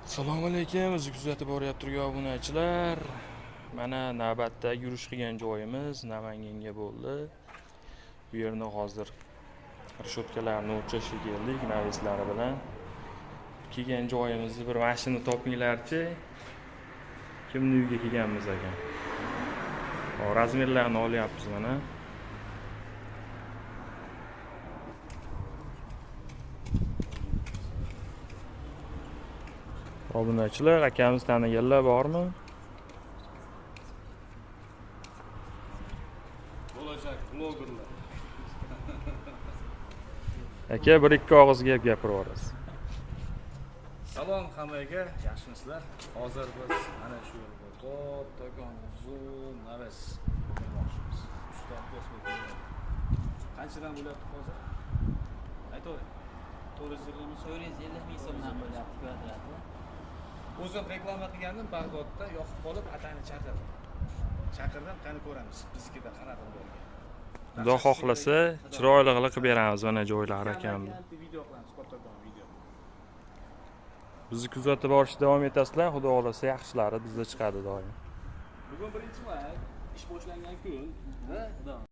Assalomu alaykum, bizni kuzatib boryapti turgan obunachilar. Mana navbatda yurish qilgan joyimiz Namanganga bo'ldi. Bu yerni hozir reshotkalarni o'lchashga keldik naveslari bilan. Kelgan joyimizni bir mashina topinglarchi. Kimni uyiga kelganmiz ekan? Razmerlarni olyapmiz mana. Obunachilar, akamiz taniganlar bormi? Bo'lajak blogerlar. Aka, bir ikki og'iz gap gapirib yuborasiz. Salom hammaga, yaxshimisizlar? Hozir biz ana shu yerda kattakon uzun naves qilmoqchimiz. Usta kosmik. Qanchadan bo'lyapti hozir? Aytavering. 450 ming, 450 ming so'mdan bo'lyapti kvadrati. O'zim reklama qilgandim, Bag'dodda yoqib qolib, atani chaqirdim. Chaqirdim, qani ko'ramiz, biznikida qanaqa bo'lgan. Xudo xohlasa, chiroyli qilib beramiz mana joylari akamni. Video qilamiz, kattakon video. Bizni kuzatib borishda davom etasizlar, Xudo xohlasa yaxshilari bizda chiqadi doim. Bugun 1-may, ish boshlangan kun.